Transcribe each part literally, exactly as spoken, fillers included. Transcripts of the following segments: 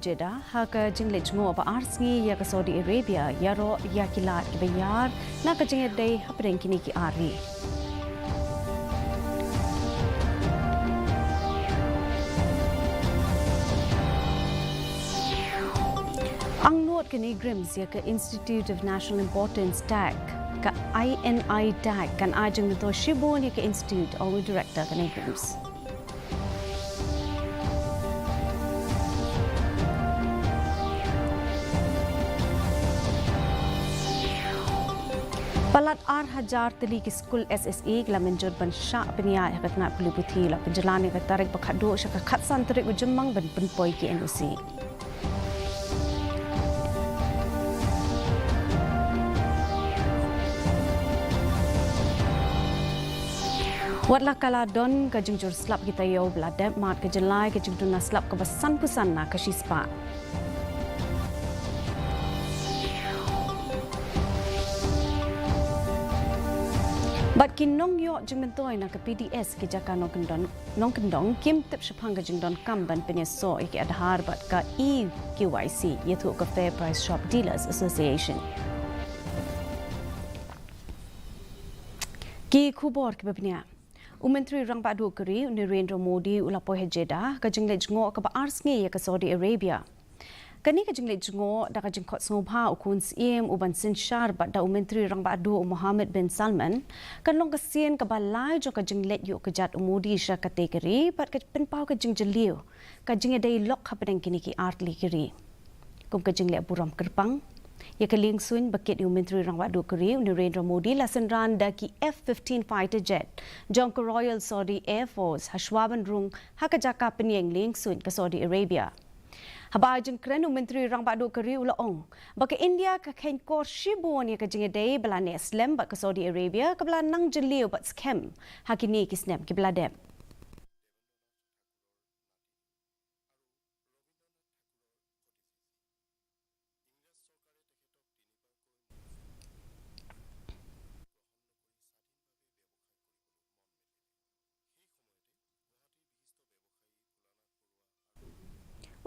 Jeddah ha ka jingleit jngoh ba ar sngi ïa ka Saudi Arabia, ïaroh ïa ki lad kiba ïar na ka jingïadei hapdeng kine ki ar ri. Angnud ka NEIGRIHMS ïa ka Institute of National Importance, DAC, ka I N I DAC, kan ai jingmyntoi shibun ïa ka institute, ong u director ka NEIGRIHMS. Palat ar hajar tylli ki skul S S A ki la mynjur ban shah pynïaid ha ka tnat pule puthi. La pynjlan ïa ka tarik ba khatduh sha ka khatsan tarik u Jymmang ban pynpoi ki N O C. Wat la ka la don ka jingjur slap ki taïew ba la dep, mad ka jylla ïa ka jingduna slap kaba sanphew san na ka shispah. Bad ki nongïoh jingmyntoi na ka P D S ki jaka nongkyndong, nongkyndong kim tip shaphang ka jingdonkam ban pynïasoh ïa ki Aadhaar bad ka e-K Y C, ïathuh ka Fair Price Shop Dealers Association. Ki khubor kiba bniah. U Myntri Rangbah Duh ka ri, u Narendra Modi, u la poi ha Jeddah, ka jingleit jngoh kaba ar sngi ïa ka Saudi Arabia. Kane ka jingleit jngoh da ka jingkhot sngewbha u khun syiem u ban synshar bad da u Myntri Rangbah Duh u Mohammed bin Salman, kan long ka sien kaba lai jong ka jingleit ïuh kjat u Modi sha katei ka ri bad ka pynpaw ka jingjylliew ka jingïadei lok hapdeng kine ki ar tylli ki ri. Kum ka jingleh burom kyrpang ïa ka liengsuiñ ba kit ïa u Myntri Rangbah Duh ka ri, u Narendra Modi, la synran da ki F fifteen fighter jet jong ka Royal Saudi Air Force hashwa ban rung ha ka jaka pynïeng liengsuiñ ka Saudi Arabia. Haba ai jingkren, u Myntri Rangbah Duh ka ri u la ong ba ka India ka kheiñkor shibun ïa ka jingïadei ba la neh slem bad ka Saudi Arabia kaba la nang jylliew bad skhem ha kine ki snem kiba la dep.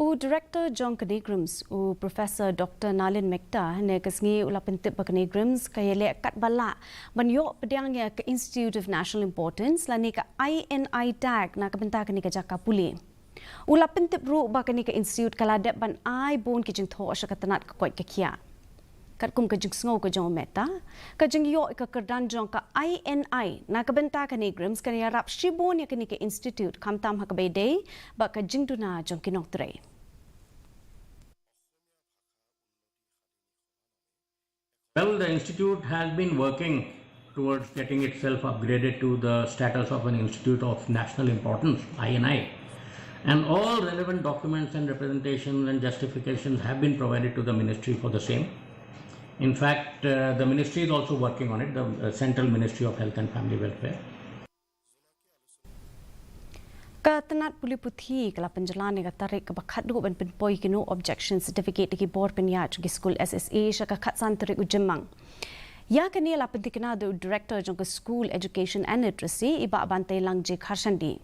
U Director jong ka NEIGRIHMS, u Professor Doctor Nalin Mehta, hynne ka sngi u la pyntip ba ka NEIGRIHMS ka ïaleh katba lah ban ïoh pdiang ïa ka Institute of National Importance lane ka I N I DAC na ka bynta kane ka jaka pule. U la pyntip ruh ba kane ka institute ka la dep ban ai bun ki jingthoh sha ka tnat ka koit ka khiah. Katkum ka jingsngew ka jong u Mehta, ka jingïoh ka kyrdan jong ka I N I na ka bynta ka NEIGRIHMS kan ïarap shibun ïa kane ka institute, khamtam ha kaba ïadei bad ka jingduna jong ki nongtrei. Well, the institute has been working towards getting itself upgraded to the status of an institute of national importance, I N I. And all relevant documents and representations and justifications have been provided to the ministry for the same. In fact, uh, the ministry is also working on it, the uh, Central Ministry of Health and Family Welfare. Ka tnat pule puthi ka la pynjlan ïa ka tarik kaba khatduh ban pynpoi ki no objection certificate da ki bor pynïaid jong ki skul S S A sha ka khatsan tarik u Jymmang. Ïa kane la pyntikna da u Director jong ka School Education and Literacy, i Bah Banteilang J Kharshandi.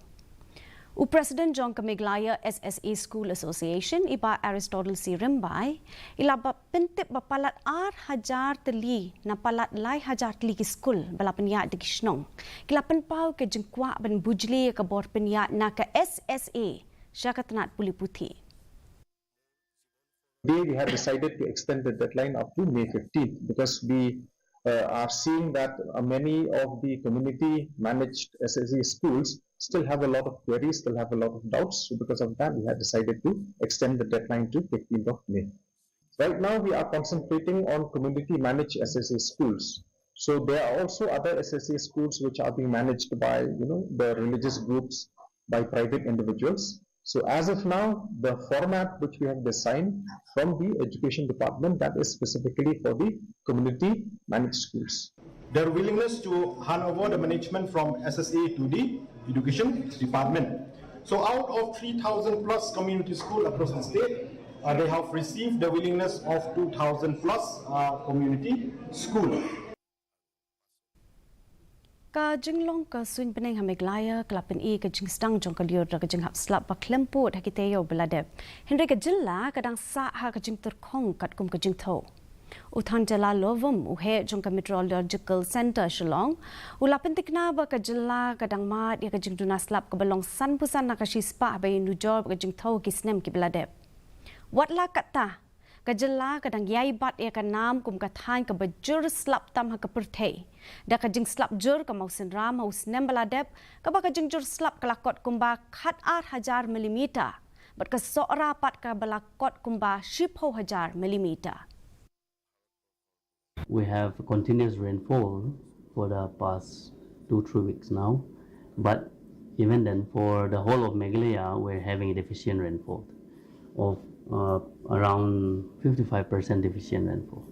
U President jong ka Meghalaya S S A School Association, i Bah Aristotle C Rymbai, i la ba pyntip ba palat ar hajar tylli na palat lai hajar tylli ki skul ba la pynïaid da ki shnong ki la pynpaw ka jingkwah ban bujli ïa ka bor pynïaid na ka S S A sha ka tnat pule puthi. Today we have decided to extend the deadline up to May fifteenth because we uh, are seeing that uh, many of the community managed S S A schools still have a lot of queries, still have a lot of doubts. So because of that, we have decided to extend the deadline to fifteenth of May. Right now, we are concentrating on community managed S S A schools. So there are also other S S A schools which are being managed by, you know, the religious groups, by private individuals. So as of now, the format which we have designed from the education department, that is specifically for the community managed schools. Their willingness to hand over the management from S S A to the education department. So out of three thousand plus community school across the state, uh, they have received the willingness of two thousand plus uh, community school. Ka jinglong ka suiñ bneng ha Meghalaya ka la pyni ka jingsdang jong ka lyiur da ka jinghap slap ba khlem pud ha ki taïew ba la dep. Hynrei ka jylla ka dang sah ha ka jingtyrkhong katkum ka jingthew. U Thanjala Lovum, u heh jong ka Meteorological Centre Shillong, u la pyntikna ba ka jylla ka dang mad ïa ka jingduna slap kaba long sanphew san na ka shispah ba ïanujor bad ka jingthew ha ki snem kiba la dep. Wat la katta, ka jylla ka dang ïai bat ïa ka nam kum ka thaiñ kaba jur slap tam ha ka pyrthei da ka jingslap jur ka mawsynram ha u snem ba la dep, kaba ka jingjur slap ka la kot kumba khat ar hajar millimeter bad ka Sohra pat kaba la kot kumba shiphew hajar millimeter. We have continuous rainfall for the past two, three weeks now. But even then, for the whole of Meghalaya, we're having a deficient rainfall of uh, around fifty-five percent deficient rainfall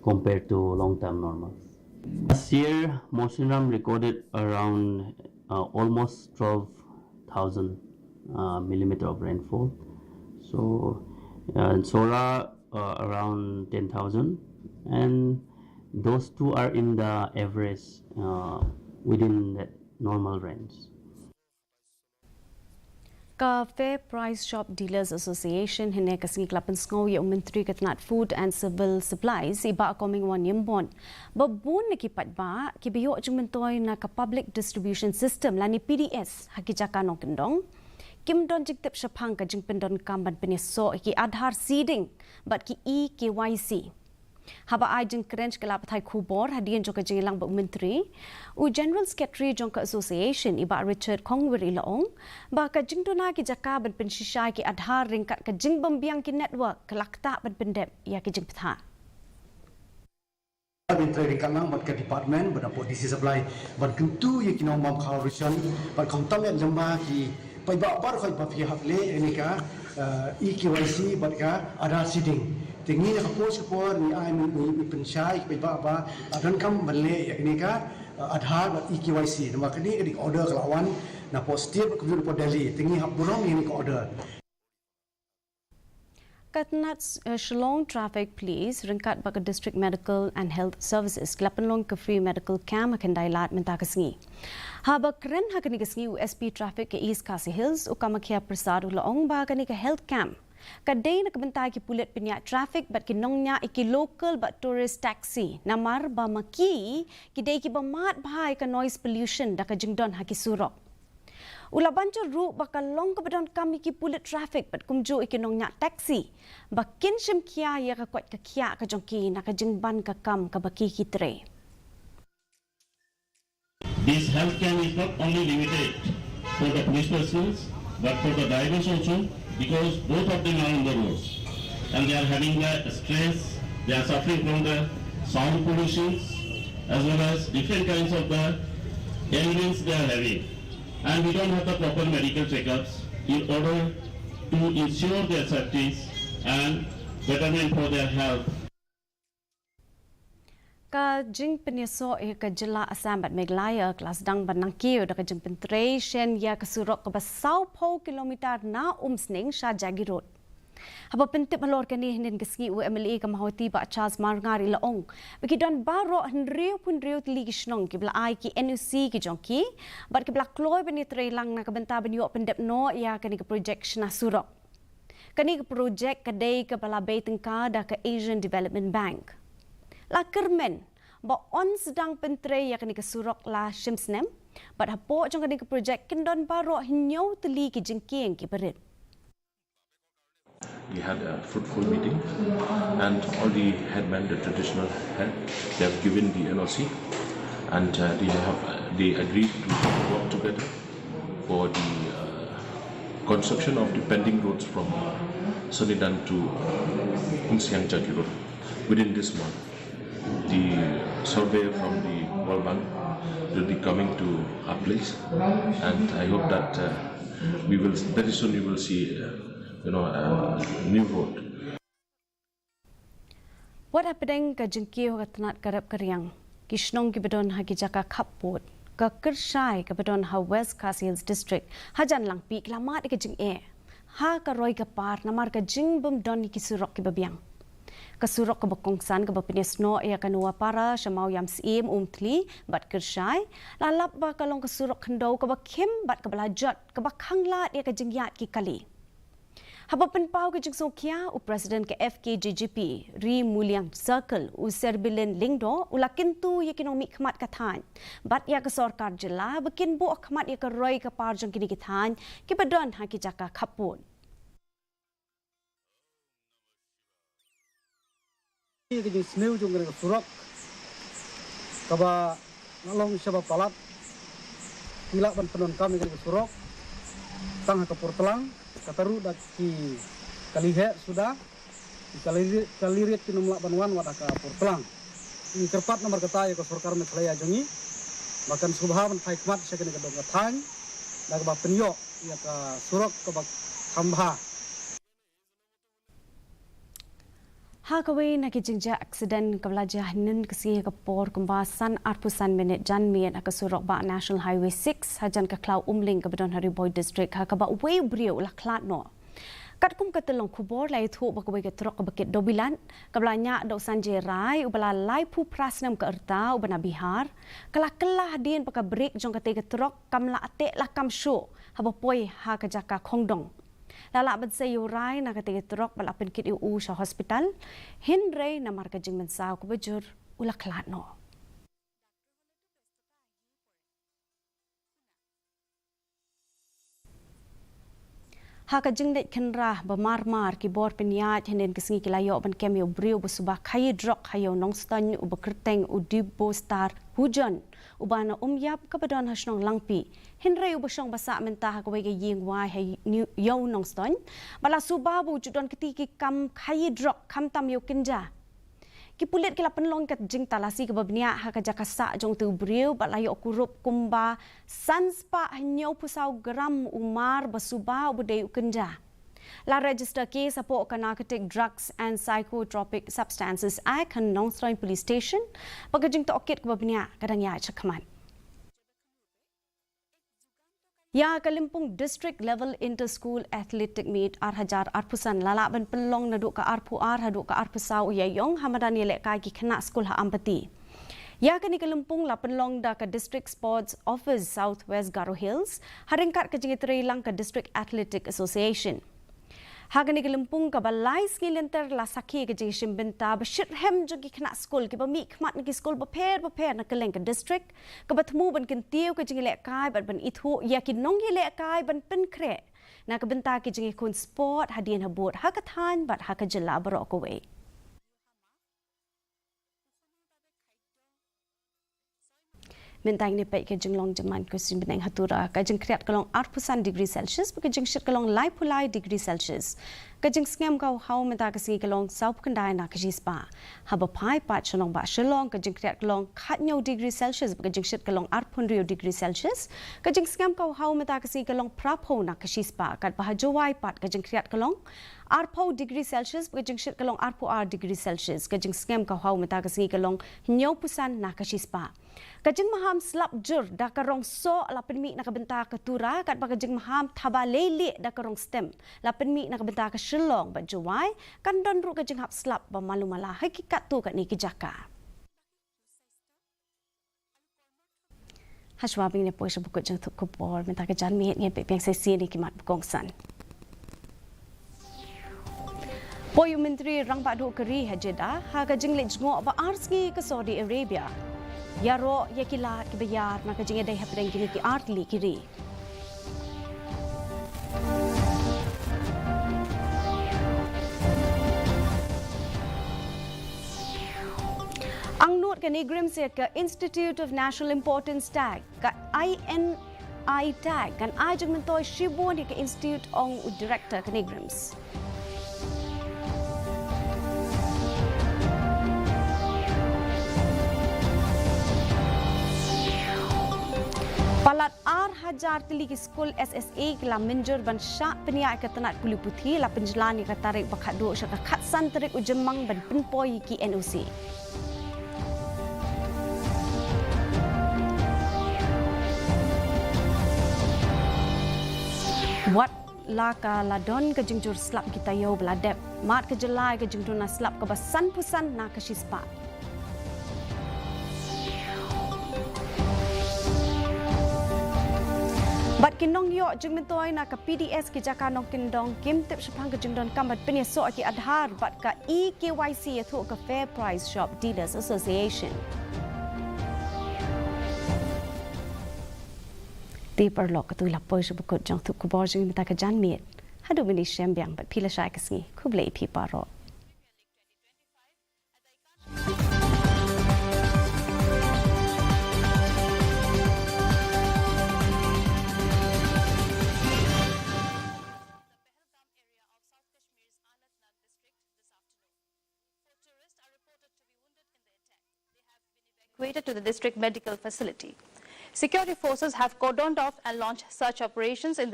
compared to long-term normals. Last year, Mawsynram recorded around uh, almost twelve thousand uh, millimeter of rainfall. So, uh, in Sohra, uh, around ten thousand, and those two are in the average uh, within the normal range. Ka Fair Price Shop Dealers Association hynne ka sngi ka la pynsngew ïa u Myntri ka tnat Food and Civil Supplies, i Bah Comingone Ymbon, ba bun na ki paidbah kiba ïoh jingmyntoi na ka Public Distribution System lane P D S ha ki jaka nongkyndong, kim don jingtip shaphang ka jingpyndonkam ban pynïasoh ïa ki Aadhaar seeding bad ki e-KYC. Haba ai jingkren sha ki lad pathai khubor hadien jong ka jingïalang bad u Myntri, u General Secretary jong ka Association, i Bah Richard Kongwir, i la ong ba ka jingduna ki jaka ban pynshisha ïa ki Aadhaar ryngkat ka jingbymbiang ki network ka la ktah ban pyndep ïa ki jingbthah. Ban trei ryngkat lang bad ka department bad hapoh D C Supply ban kyntu ïa ki nongbam khaw ration bad khamtam ïa lyngba ki paidbah baroh khoit ba phi hap leh ïa kane ka e-KYC bad ka Aadhaar seeding. Te ngi ha ka por sha ka por ngi ai, ngi pynshai ïa ki paidbah ba donkam ban leh ïa kane ka Aadhaar bad e-KYC. Namar kane ka dei ka order ka la wan napoh state bad kumjuh napoh Delhi. Te ngi hap burom ïa kane ka order. Ka tnat Shillong Traffic Police ryngkat bad ka District Medical and Health Services ki la pynlong ka free medical camp ha Khyndai Lad mynta ka sngi. Haba kren ha kane ka sngi u S P Traffic ka East Khasi Hills, u Kamakhya Prasad, u la ong ba kane ka health camp ka dei na ka bynta ki pulit pynïaid traffic bad ki nongñiah ïa ki local bad tourist taxi, namar ba ma ki ki dei kiba mad bha ïa ka noise pollution da ka jingdon ha ki surok. U la ban jur ruh ba ka long kaba donkam ïa ki pulit traffic bad kumjuh ïa ki nongñiah taxi ba kin shim khia ïa ka koit ka khiah ka jong ki na ka jingban ka kam kaba ki ki trei. This health camp is not only limited for the police personnel but for the drivers also, because both of them are on the roads and they are having the stress, they are suffering from the sound pollutions as well as different kinds of the ailments they are having. And we don't have the proper medical checkups in order to ensure their safety and betterment for their health. Ka jingpynïasoh ïa ka jylla Assam bad Meghalaya ka la sdang ban nangkiew da ka jingpyntrei shen ïa ka surok kaba sawphew kilometer na Umsning sha Jagi Road. Haba pyntip halor kane hynnin ka sngi, u M L A ka Mawhati, Bah Charles Marngar, i la ong ba ki don baroh hynriewphew hynriew tylli ki shnong kiba la ai ki N O C ki jong ki bad kiba la kloi ban ïatreilang na ka bynta ban ïoh pyndep noh ïa kane ka projek shna surok. Kane ka projek ka dei kaba la bei tyngka da ka Asian Development Bank. La kyrmen ba yn sdang pyntrei ïa kane ka surok la shim snem bad hapoh jong kane ka projek kin don baroh hynñiew tylli ki jingkieng kiba rit. We had a fruitful meeting and all the headmen, the traditional head, they have given the N O C and uh, they have uh, they agreed to work together for the uh, construction of the pending roads from Sonidan to uh, Umsiang Jagi Road within this month. The surveyor from the World Bank will be coming to our place, and I hope that uh, we will very soon you will see uh, you know a new road. Wat hapdeng ka jingkiew ha ka tnat ka rep ka riang, ki shnong kiba don ha ki jaka khappud, ka Kyrshai kaba don ha West Khasi Hills District hajan Langpih ki la mad ïa ka jingeh ha ka roi ka par namar ka jingbym don ïa ki surok kiba biang. Ka surok kaba kongsan kaba pynïasnoh ïa ka Noapara sha Mawïamsyiem, Umthli bad Kyrshai la lap ba ka long ka surok khyndew kaba khim bad kaba la jot, kaba khanglad ïa ka jingïaid ki kali. Haba pynpaw ka jingsngewkhia, u President ka F K J G P Ri Muliang Circle, u Serbilin Lyngdoh, u la kyntu ïa ki nongmihkhmat ka thaiñ bad ïa ka sorkar jylla ba kin buh khmat ïa ka roi ka par jong kine ki thaiñ kiba don ha ki jaka khappud. Ka jingsniew jong kane ka surok kaba nga long shaba palat, ngi lah ban pyndonkam ïa kane ka surok tang ha ka por tlang, kata ruh da ki kali heh suda, ki kali rit, kali rit kin ym lah ban wan wat ha ka por tlang. Ngi kyrpad namar kata ïa ka sorkar Meghalaya jong ngi ba kan sngewbha ban phai khmat sha kane ka dong ka thaiñ da kaba pynïoh ïa ka surok kaba kham bha. Ha kawei na ki jingjia accident kaba la jia hynnin ka sngi ha ka por kumba san arphew san minit janmiet ha ka surok bah National Highway six hajan ka khlaw Umling kaba don ha Ri Bhoi District, ha kaba uwei u briew u la khlad noh. Katkum ka tyllong khubor la ïathuh ba kawei ka trok kaba kit dobilat kaba la ñiah da u Sanjay Rai uba la laiphew phra snem ka rta uba na Bihar, ka la kylla hadien ba ka brake jong katei ka trok kam lah teh la kam shuh haba poi ha ka jaka khongdong. La lah ban sei ïa u Rai na katei ka trok bad la pynkit ïa u sha hospital, hynrei namar ka jingmynsaw kaba jur u la khlad noh. Ha ka jingleit khynra ba mar mar, ki bor pynïaid hynnin ka sngi ki la ïoh ban kem ïa u briew ba suba khaïi drok ha Ïew Nongstoiñ uba kyrteng u Dibostar Hujon, uba na Umïap kaba don ha shnong Langpih, hynrei uba shong ba sah mynta ha kawei ka ïing wai ha Ïew Nongstoiñ, ba la suba ba u ju don kti ki kam khaïi drok khamtam ïa u kynja. Ki pulit ki la pynlong ka jingtalasi kaba bniah ha ka jaka sah jong utei u briew bad la ïoh kurup kumba san spah hynñiewphew saw gram u mar ba suba uba dei u kynja. La register case hapoh ka Narcotic Drugs and Psychotropic Substances Act ha Nongstoiñ Police Station, bad ka jingtohkit kaba bniah ka dang ïaid shakhmat. Ïa ka lympung District Level Inter School Athletic Meet ar hajar arphew san la lah ban pynlong naduh ka arphew ar haduh ka arphew saw u Ïaïong ha madan ïalehkai ki khynnah skul ha Ampati. Ïa kane ka lympung la pynlong da ka District Sports Office South West Garo Hills ha ryngkat ka jingïatreilang ka District Athletic Association. Ha kane ka lympung kaba lai sngi lynter la sakhi ka jingshim bynta ba shitrhem jong ki khynnah skul kiba mihkhmat na ki skul bapher bapher na kylleng ka district, kaba thmu ban kyntiew ka jingïalehkai bad ban ithuh ïa ki nongïalehkai ban pynkhreh na ka bynta ki jingïakhun sport hadien habud ha ka thaiñ bad ha ka jylla baroh kawei. Mynta ngin ïa peit ka jinglong jingman ka ksien bneng ha Tura. Ka jingkhriat ka long arphew san degree Celsius bad ka jingshit ka long laiphew lai degree Celsius. Ka jingsngem ka haw mynta ka sngi ka long sawphew khyndai na ka shispah. Haba phai pat sha nongbah Shillong, ka jingkhriat ka long khathynñiew degree Celsius bad ka jingshit ka long arphew hynriew degree Celsius. Ka jingsngem ka haw mynta ka sngi ka long phraphew na ka shispah. Katba ha Jowai pat ka jingkhriat ka long arphew degree Celsius bad ka jingshit ka long arphew ar degree Celsius. Ka jingsngem ka haw mynta ka sngi ka long hynñiewphew san na ka shispah. Ka jingmaham slap jur da ka rong soh la pynmih na ka bynta ka Tura, katba ka jingmaham thaba leilieh da ka rong stem la pynmih na ka bynta ka Shillong bad Jowai, kan don ruh ka jinghap slap ba malu mala ha ki katto katne ki jaka. Hashwa ba ngin ïa poi sha ba kut jingïathuh khubor mynta ka janmiet, ngin peit biang sa shisien ïa ki mat ba kongsan. Poi u Myntri Rangbah Duh ka ri ha Jeddah ha ka jingleit jngoh ba ar sngi ka Saudi Arabia. Ïaroh ïa ki lad kiba ïar na ka jingïadei hapdeng kine ki ar tylli ki ri. Angnud ka NEIGRIHMS ïa ka Institute of National Importance tag, ka I N I tag, kan ai jingmyntoi shibun ïa ka institute, ong u Director ka NEIGRIHMS. Palat ar hajar tylli ki skul S S A ki la mynjur ban shah pynïaid ka tnat pule puthi, la pynjlan ïa ka tarik ba khatduh sha ka khatsan tarik u Jymmang ban pynpoi ïa ki N O C. Wat La ka la don ka jingjur slap ki taïew ba la dep. Mad ka jylla ïa ka jingduna slap kaba sanphew san na ka shispah. Bad ki nongïoh jingmyntoi na ka P D S ki jaka nongkyndong kim tip shaphang ka jingdonkam ban pynïasoh ïa ki Aadhaar bad ka e-K Y C ïathuh ka Fair Price Shop Dealers Association. Te paralok, katto la poi sha ba kut jong ki khubor jong ngi mynta ka janmiet. Haduh mynne shem biang bad phi lashai ka sngi. Khublei ïa phi baroh. Evacuated to the district medical facility. Security forces have cordoned off and launched search operations in